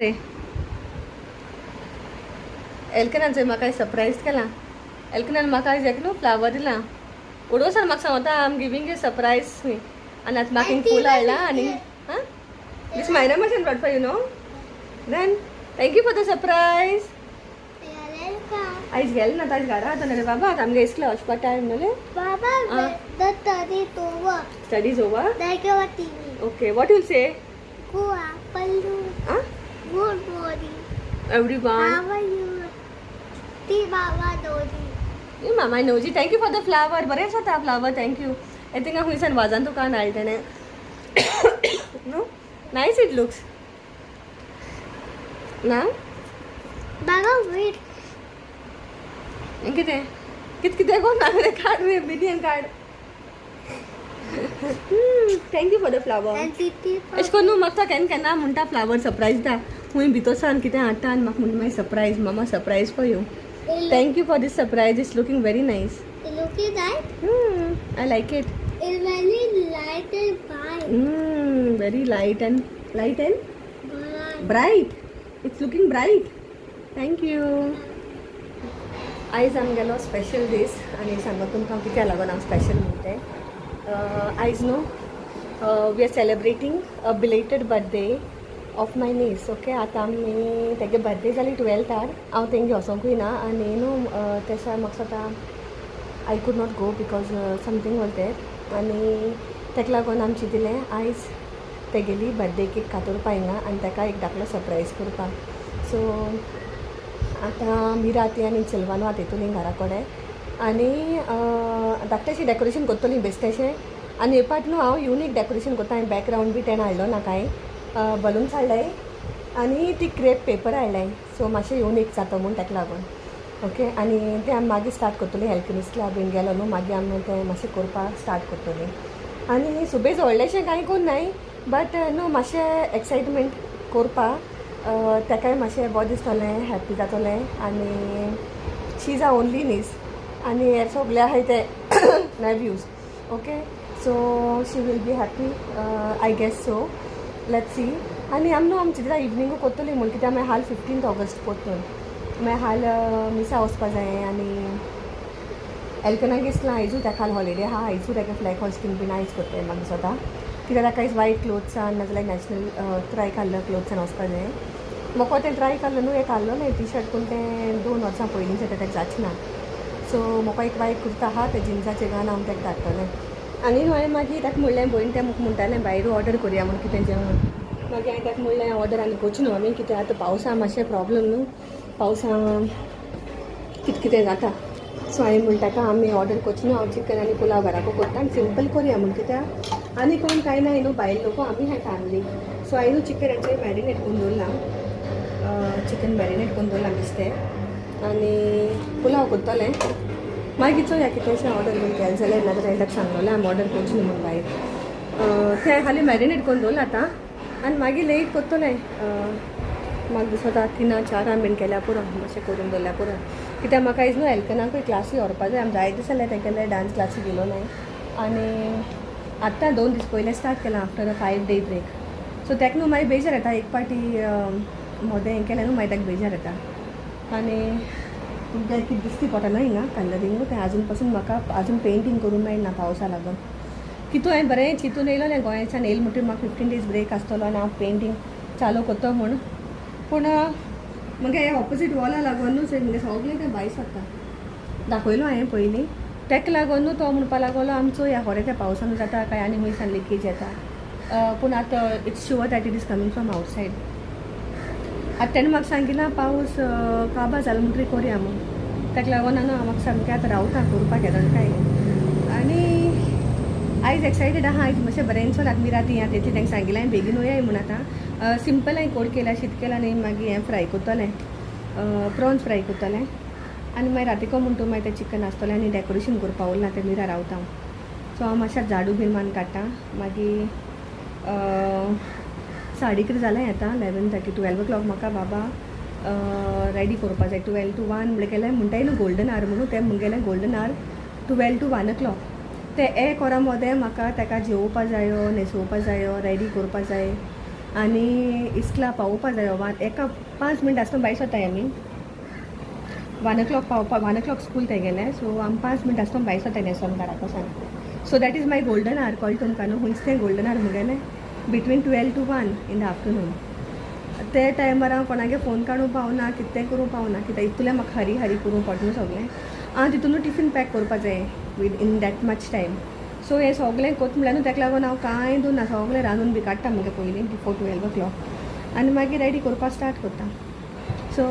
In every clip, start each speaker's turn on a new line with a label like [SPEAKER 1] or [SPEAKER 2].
[SPEAKER 1] रे एल्कनान चोय म्हाका सरप्रायज केला. एल्कनान म्हाका आयज एक न्हू फ्लावर दिला. उडोसान म्हाका सांगता, I am giving you surprise. आनी आतां म्हाका हिंग फूल हाडला. आनी हां, this Myra machine brought for you, no? Then thank you for the surprise.
[SPEAKER 2] Welcome.
[SPEAKER 1] आयज गेले ना, आयज घरा आतां रे बाबा. आतां आमगे इस्कला वचपा टायम न्हू.
[SPEAKER 2] Baba, the study is over.
[SPEAKER 1] Studies over.
[SPEAKER 2] Like our TV.
[SPEAKER 1] Okay, what you'll say?
[SPEAKER 2] Good afternoon.
[SPEAKER 1] Ah.
[SPEAKER 2] Good morning.
[SPEAKER 1] Everyone.
[SPEAKER 2] How are you? Ti Baba Dodi.
[SPEAKER 1] Mama Noji, thank you for the flower. बरें जाता flower, thank you. I think खुंयसान वाजान दुकान हाडलें तेणें. No, nice it looks ना?
[SPEAKER 2] Baba, wait.
[SPEAKER 1] कितें कित कितें कोण ना काड रे बिनयन काड. Thank you for the flower.
[SPEAKER 2] And Titi.
[SPEAKER 1] अशें करून न्हू म्हाका केन्ना केन्ना म्हणटा, फ्लावर सरप्रायज दा. खूंय भितर सान कितें हाडटा आनी म्हाका म्हणटा मागीर, "Surprise mama, surprise for you." Thank you for this surprise. It's looking very nice.
[SPEAKER 2] Look at that.
[SPEAKER 1] I like it.
[SPEAKER 2] It's very light and bright.
[SPEAKER 1] Very light and light and
[SPEAKER 2] Bright.
[SPEAKER 1] Bright. It's looking bright. Thank you. आयज आमगेलो special दीस आनी सांगता तुमकां कित्याक लागून हांव special म्हणटे. आयज न्हू we are celebrating a belated birthday of my niece, okay? आतां आमी तेगे बर्थडे जाली 12थार. हांव तेंगे वचोंकूय ना आनी न्हू तेसा म्हाका दिसता I could not go because something was there. आनी ताका लागून आमी चिंतलें, आयज तेगेली बर्थडे केक कातोरपा हिंगा आनी ताका एक धाकलो सरप्रायज करपाक. सो आतां मिरा ती आनी सिल्वानो आतां येतलीं घरा कडेन आनी धाकटेंशें डेकोरेशन करतलीं बेश्टेशें. आनी हे पाट न्हू हांव युनीक डेकोरेशन करता. हांवें बॅकग्रावंड बी तेणें हाडलो ना कांय. बलून्स हाडले आनी ती क्रेप पेपर हाडले. सो मातशें युनीक जाता म्हूण ताका लागून. ओके, आनी तें आमी मागीर स्टार्ट करतलीं. हेल्कनिस्टला बीन गेलो न्हू, मागीर आमी तें मातशें करपाक स्टार्ट करतलीं. आनी सुबेज व्हडलेशें कांय करूं नाय, बट न्हू मातशें एक्सायटमेंट करपा ताकाय मातशें बरें दिसतलें, हॅप्पी जातलें. आनी she is a only niece आनी हे सगळे आहाय ते nephews, okay? So she will be happy, I guess. So let's see. आनी आमी न्हू आमी चिंतला इवनिंगू करतली म्हूण, कित्याक मागीर हाल 15 ऑगस्ट परतून मागीर हाल मिसा वचपा जाय. आनी एल्कनाक दिसलां आयजू ताका हाल हॉलिडे आहा. आयजू ताका फ्लॅग हॉस्टिंग बीन आयज करताय म्हाका दिसता, कित्याक ताका आयज वायट क्लोथ्सान नाजाल्यार नॅशनल ट्राय कलर क्लोथ्सान वचपा जाय. म्हाका तें ट्राय कलर न्हू एक आहलो न्हय टी शर्ट, पूण तें 2 वर्सां पयलींचें, तें ताका जाचें ना. सो म्हाका एक वायट कुर्ता आहा, तें जिन्साचें घालून हांव ताका धाडटलें. आनी न्हू हांवें मागीर ताका म्हणलें, भयण तें म्हाका म्हणटालें भायर ऑर्डर करुया म्हूण कितें जेवण. मागीर हांवें ताका म्हणलें, ऑर्डर आनी करचें न्हू आमी, कित्याक आतां पावसा मातशें प्रॉब्लम न्हू, पावसा कितें कितें जाता. सो हांवें म्हणटा ताका, आमी ऑर्डर करचें न्हू, हांव चिकन आनी पुलाव घराको करता आनी सिंपल करुया म्हूण, कित्याक आनी कोण कांय ना न्हू, भायल लोक आमी हाय फॅमिली. सो हांवें न्हू चिकन एक्चुअली मॅरिनेट करून दवरलां. चिकन मॅरिनेट करून दवरलां बेश्टें आनी पुलाव करतलें. मागीर चोया कितेंशें ऑर्डर बीन केलें जाल्यार, नाजाल्यार हांवें ताका सांगलेलें आमी ऑर्डर करचें न्हू म्हूण भायर. तें खाली मॅरिनेट करून दवरलां आतां आनी मागीर लेट करतलें. म्हाका दिसता 3 4 बीन केल्या पुरो, मातशें करून दवरल्या पुरो, कित्याक म्हाका आयज न्हू एल्कनाकूय क्लासी व्हरपा जाय. आमी जायते दीस जाले तेगेले डांस क्लासी गेलो न्हय. आनी आत्तां 2 दीस पयलें स्टार्ट केलां after a 5 day break. So ताका न्हू मागीर बेजार येता. एक पाटी मोदें हें केलें न्हू, मागीर ताका बेजार येता. आनी तुमकां कितें दिसती पडटा न्हय हिंगा कलरींग, तें आजून पासून म्हाका आजून पेंटींग करूंक मेळना पावसा लागून. कितू हांवें बरें चिंतून येयलोलें, गोंयच्यान येयलें म्हणटकीर म्हाका 15 डेज ब्रेक आसतलो आनी हांव पेंटींग चालू करतो म्हूण. पूण मगे हे ऑपोजीट वॉला लागूनूच मुगे सगळें तें भायर सरता. दाखयलो हांवें पयलीं. ताका लागून न्हू तो म्हणपा लागलो, आमचो ह्या खरें त्या पावसान जाता काय आनी खंयसान लिकेज येता. पूण आतां it's sure that it is coming from outside. आतां तेणें म्हाका सांगिलां, पावस काबार जालो म्हणटकीर करया म्हूण. ताका लागून न्हू म्हाका सामकें आतां रावता करपाक येता काय. आनी आयज एक्सायटेड आहा. आयज मातशें बरें चल. आतां मिराती आतां येतली, तांकां सांगिलां हांवें बेगीन वयाय म्हूण. आतां सिंपल हांवें कोड केला, शीत केलां आनी मागीर हें फ्राय करतलें, प्रॉन्स फ्राय करतलें. आनी मागीर रातीको म्हणटू मागीर तें चिकन आसतलें. आनी डेकोरेशन करपा उरलां तें मिरा रावता हांव. सो हांव मातशें झाडू बीन मारून काडटा. मागीर साडे कितें जालें आतां, 11:30. 12 ओ क्लॉक म्हाका बाबा रेडी करपा जाय. 12 टू 1 म्हणल्यार गेलें म्हणटाय न्हू गोल्डन आवर म्हणून, तें मुगेलें golden hour 12 to 1 o'clock. ते एक वरा मदें म्हाका ताका जेवोवपा जायो, न्हेसोवपा जायो, रेडी करपा जाय. आनी इस्कला पावोवपा जायो. वन एका 5 मिनट आसतना भायर सरताय आमी. 1 ओ क्लॉक पावपा, 1 ओ क्लॉक स्कूल तेगेलें. सो आमी 5 मिनट आसतना भायर सरताय न्हेसोन घरा कोसान. So that is my golden hour. कळ्ळें तुमकां न्हू खंयच तें golden our मुगेलें? Between 12 to 1 in the afternoon. ते टायमार हांव कोणागे फोन काडूंक पावना, कितें करूंक पावना, कित्याक इतलें म्हाका हरी हरी करूंक पडटा न्हू सगळें. हांव तितून टिफीन पॅक करपा जाय within that much time. So हें सगळें कोत म्हणल्यार न्हू, तेका लागून हांव कांय दवरना. सगळें रांदून बी काडटा मुगे पयलीं, बिफोर 12 ओ क्लॉक, आनी मागीर रेडी करपाक स्टार्ट करता. सो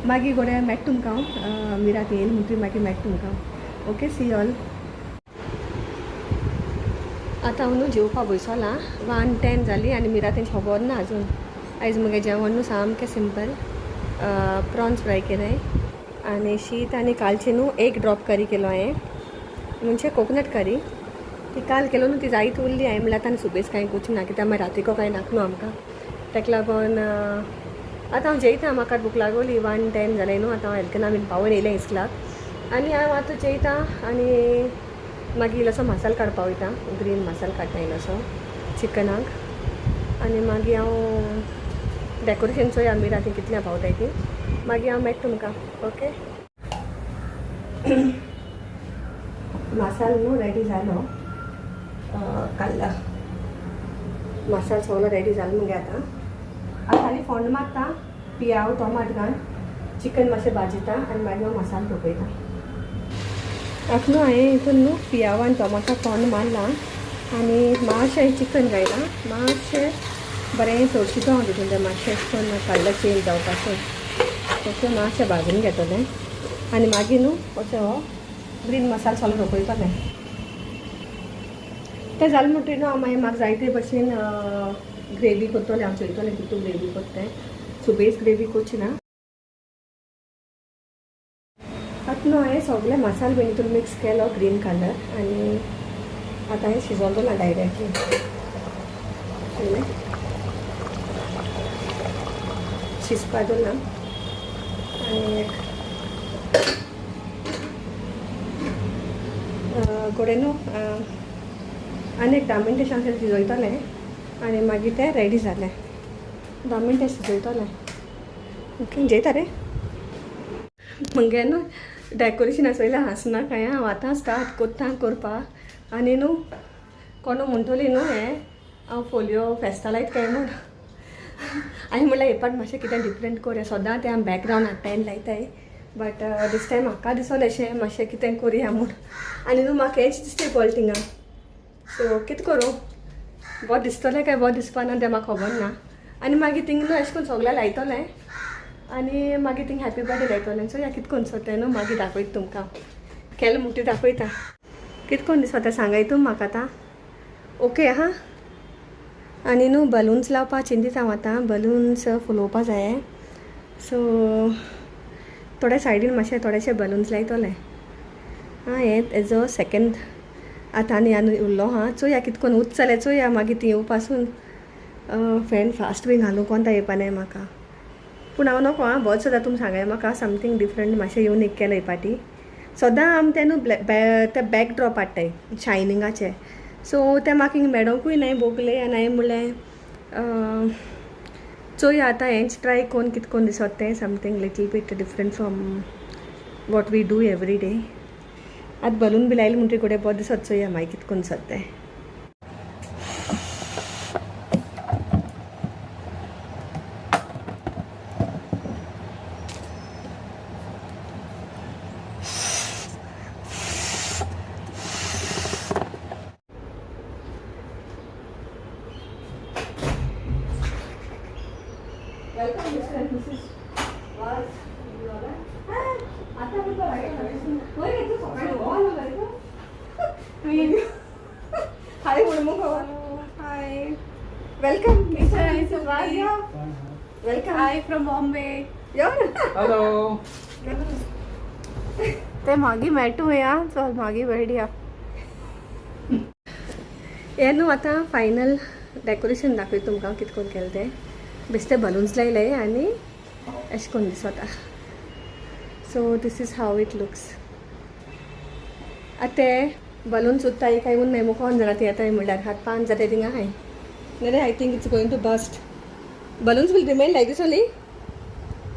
[SPEAKER 1] मागीर गोडे मेळटा तुमकां हांव. मिरात येयल म्हणटरी मागीर मेळटा तुमकां. Okay, see all. आतां हांव न्हू जेवपा बसोलां. 1:10 जाली आनी मिरा तेंची खबर ना अजून. आयज मुगे जेवण न्हू सामकें सिंपल. प्रॉन्स फ्राय केलें आनी शीत आनी कालचें न्हू एक ड्रॉप करी केलो हांवें, म्हणजे कोकोनट करी. ती काल केलो न्हू, ती जायत उरली. हांवें म्हणल्यार आतां सुबेज कांय करची ना, कित्याक मागीर रातीको कांय नाका न्हू आमकां. ताका लागून आतां हांव जेयता. म्हाका भूक लागोली. 1:10 जालें न्हू आतां. हांव एल्कना बीन पावोन येयलें इस्कलाक आनी हांव आतां जेयता आनी मागीर इल्लोसो मसाल काडपा वयता. ग्रीन मसाल काडटा इल्लोसो चिकनाक आनी मागीर हांव डेकोरेशन चोया, आमी राती कितल्या पावताय ती. मागीर हांव मेळटा तुमकां. ओके, मसाल न्हू रेडी जालो. काडला मसाल, सगळो रेडी जालो मुगे. आतां आतां आनी फोण्ण मारता, पियाव टोमाट घाल, चिकन मातशें भाजिता आनी मागीर हांव मसाल तोपयता. आतां न्हू हांवें हितून न्हू पियाव आनी टोमाटा फोण्ण मारलां आनी मातशें चिकन घायलां. मातशें बरें तळशितो हांव तितून तें, मातशें अशें करून कलर चेंज जावपाचें. ओके, मातशें भाजून घेतलें आनी मागीर न्हू अशें हो ग्रीन मसाल सगळो रोखयतलें. तें जालें म्हणटकीर न्हू हांव मागीर म्हाका जाय ते भशेन ग्रेवी करतलें. हांव चोयतलें कितू ग्रेवी करता तें. सुबेज ग्रेवी करची ना. आतां न्हू हांवें सगळे मसाल बीन हितून मिक्स केलो, ग्रीन कलर, आनी आतां हांवें शिजोवलो डायरेक्टली. पयलें शिजपा दवरलां आनी एक गोडे न्हू आनी एक 10 मिनटां अशें शिजयतलें आनी मागीर तें रेडी जालें. 10 मिनटां शिजयतलें. ओके, जेयता रे. मुगे न्हू डेकोरेशन चोयल्यार हांसना काय. हांव आतां स्टार्ट कोत्ता करपाक आनी न्हू कोण म्हणटली न्हू हें हांव फोलयो फेस्तां लायत काय म्हूण. हांवें म्हणल्यार हे पाट मातशें कितें डिफरंट करया. सदां तें आमी बॅकग्रावंड हाडटाय आनी लायताय, बट these time म्हाका दिसोलें अशें मातशें कितें करुया म्हूण. आनी न्हू म्हाका हेंच दिसता पडलें थिंगा. सो कितें करूं, बरें दिसतलें काय बरें दिसपा ना तें म्हाका खबर ना. आनी मागीर थिंग न्हू अशें करून सगळें लायतलें आनी मागीर थिंग हॅपी बर्थडे लायतलें. सो या, कितें करून दिसता तें न्हू मागीर दाखयता तुमकां. केलें म्हणटी दाखयता. कितें करून दिसता सांगाय तूं म्हाका आतां. ओके आहा. आनी न्हू बलून्स लावपा चिंतिता हांव. आतां बलून्स फुलोवपा जाय. सो थोडे सायडीन मातशे थोडेशे बलून्स लायतले. आं, हें तेजो सेकेंड आतां आनी आनी उरलो. हां, चोया कितें करून उत जाल्यार चोया. मागीर ती येवपासून फॅन फास्ट बी घालूंक कोणता येवपा नाय म्हाका. पूण हांव नको. आं, बरें सुद्दां तुमी सांगाय म्हाका समथींग डिफरंट, मातशें युनीक केलें ही पाटी. सदां आमी तें न्हू ते बॅक ड्रॉप हाडटाय शायनिंगाचे. सो तें म्हाका हिंग मेळोंकूय नाय बोगले. आनी हांवें म्हणलें चोया आतां हेंच ट्राय करून कितें करून दिसत तें, something little bit different from what we do every day. आतां बलून बी लायले म्हणटकीर कडेन बरें दिसत. चोया मागीर कितें करून दिसत तें. Welcome, Mr. and Mrs. Vaz. आता होय तू सकाळी हो. हाय म्हण मुगो.
[SPEAKER 3] Hi.
[SPEAKER 1] Welcome, Mr. and Mrs. Vaz. Welcome.
[SPEAKER 3] Hi from Bombay.
[SPEAKER 1] Yo.
[SPEAKER 4] Hello.
[SPEAKER 3] ते मागीर मेटूया, चल मागीर भेटया.
[SPEAKER 1] हें न्हू आतां फायनल डेकोरेशन दाखयता तुमकां कितें करून केलें तें. बेश्टे बलून्स लायले आनी अशें करून दिसता. So this is how it looks. आतां ते बलून्स उत्ताय काय उन्नाय मुखान जाणा. ती येताय म्हणल्यार हात पांच जाता थिंगा आहाय. नाही, I think it's going to burst. Balloons will remain like this only.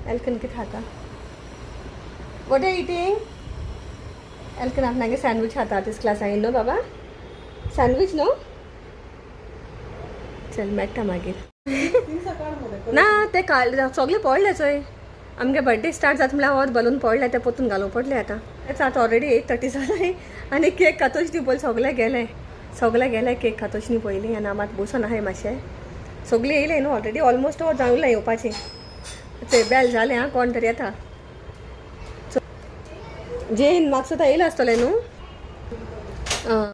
[SPEAKER 1] Alcon कितें खाता? What are eating, Alcon? आपणागे सँडवीच खाता तीस क्लासांनी न्हू बाबा? सँडवीच न्हू? चल, मेळटा मागीर. ना, ते काल सगळे पडले चोय. आमगे बर्थडे स्टार्ट जाता म्हळ्यार वत बलून पडले, ते पोतून घालूंक पडले. आतां आतां ऑलरेडी 8:30 जालें आनी केक खातोच न्ही पयलीं. सगळे गेले, सगळे गेले, केक खातोच न्ही पयलीं. आनी हांव आतां बसून आहाय मातशें. सगळीं येयले न्हू ऑलरेडी, ऑलमोस्ट जावंक येवपाची. चोय, बेल जालें. आं, कोण तरी येता. जेन, म्हाका सुद्दां येयला आसतलें न्हू? आं.